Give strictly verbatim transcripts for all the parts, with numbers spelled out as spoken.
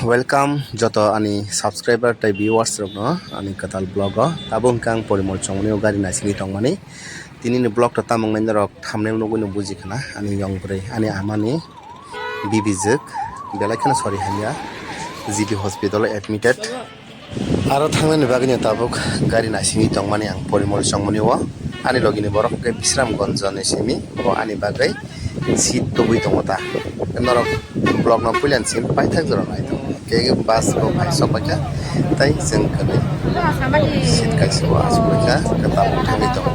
Welcome joto ani subscriber tei viewers rokno ani kwtal vlog o. Tabuk hwnkhe ang Porimol Chongmani o gari naisingwi tongmani. Tini ni vlog to tamung nai norok thumbnail nugwi no buji khana ani yong bwrwi ani amani bibijwk belai kheno sori hamya G B hospital o admitted. Aro thangnani bagwino tabuk gari naisingwi tongmani ang Porimol Chongmani o. Ani logini borok hwnkhe Bisramganj ni simi, bo ani bagwi seat tubui tongo ta. Norok vlog no puila ni simi paithak jora nai tongo. Khe bus bo phai sok baikha, tei chwng kwrwi seat kaisa o asuk baikha, khe tabuk thangwi tongo.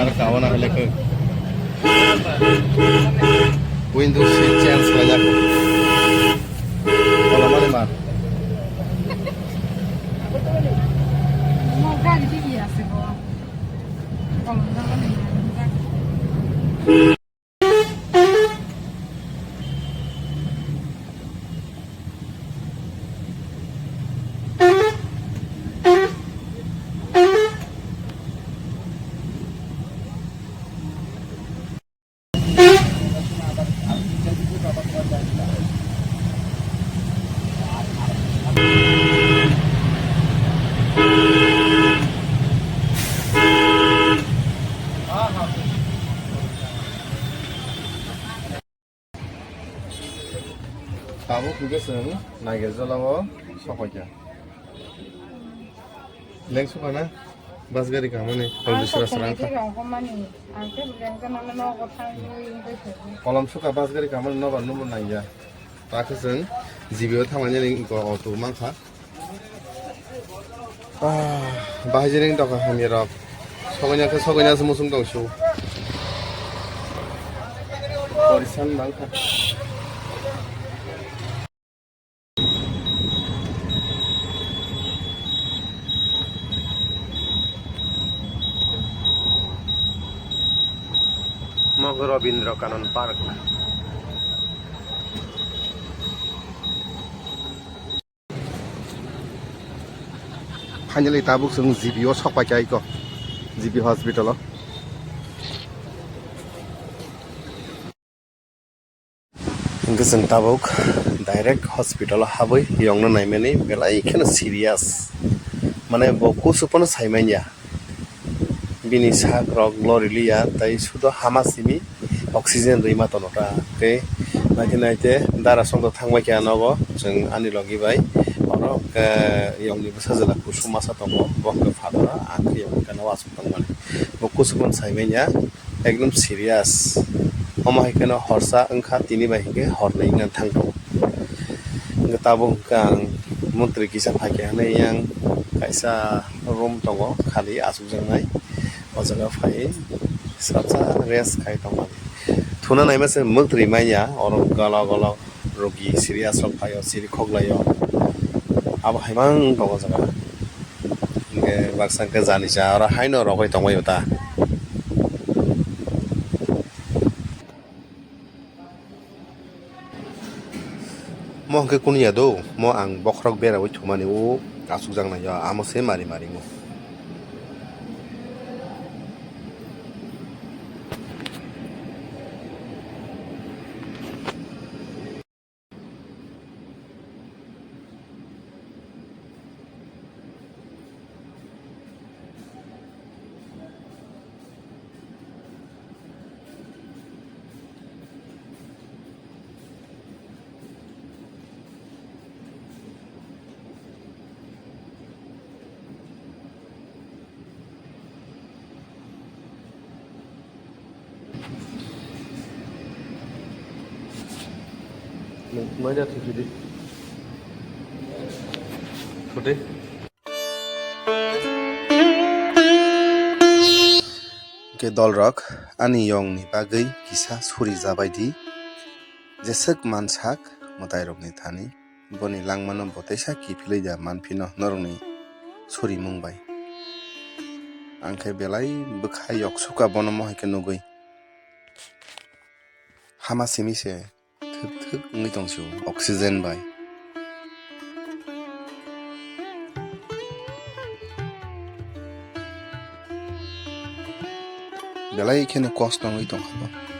Aro kawana hale khe. Window seat change khlaijak. Kolamani ma. Tabuk hwnkhe chwng Nagerjala o sokphaikha. Lengsuka na? Bus gari kaham ni, kol bisra srang kha. Kolom suka bus gari kaham ni nobar number nangya. Ta khe chwng G B o thangmani ni auto mankha. Ah, bahai jini doka hamya rok. Sogoina khe sogoina se musung tong su. Porisan bang kha. Mo Rabindra Kanan Park. Finally tabuk chwng G B o sokpai kha iko, G B hospital o. Hwnkhe chwng tabuk direct hospital o habwi yongno naimani belai kheno serious, mane bo kusu phano saimanya. Bini sak rok lori liya, tei sudo hama simi oxygen rwi ma tono ta. Tei naite naite dara songdo thangbai kha nogo chwng ani logi bai. Oro, eh, yongni bwsa jwla kusu masa tongo, bo hwnkhe father, ang khe yong khe no aswk tongmani. Bo kusu phano saimanya, ekdom serious. Omo hai kheno horsa wngkha, tini bai hinkhe hornwi wngna thang tongo. Hwnkhe tabuk hwnkhe ang montri kisa phaikha hinwi yang kaisa room tongo, khali aswkjaknai. O jaga phai salsa rest khai tongmani. Thuna naima se mwktwi manya, oro golo golo rogi serious rok phaio, siri khoklaio. Abo hai mang tongo jaga. Hwnkhe baksa hwnkhe jani cha, oro haino rogwi tongbaio ta. Mo hwnkhe kunu ya do, mo ang bokhorok beraui thumani o aswkjak nai o, amo se mari mari o. Noida thudi. Thudi. Hwnkhe dolrok ani yongni bagwi kisa suri jabaidi, jeswk mansak mwtairokni thani, boni langmano bo teisa kiphilwi da manphino norokni surimung bai. Ang khe belai bwkha yoksuka bono mohai khe nugwi. hama simi se thwk thwk wngwi tong sio oxygen bai. Belai kheno kosto wngwi tong kha bo.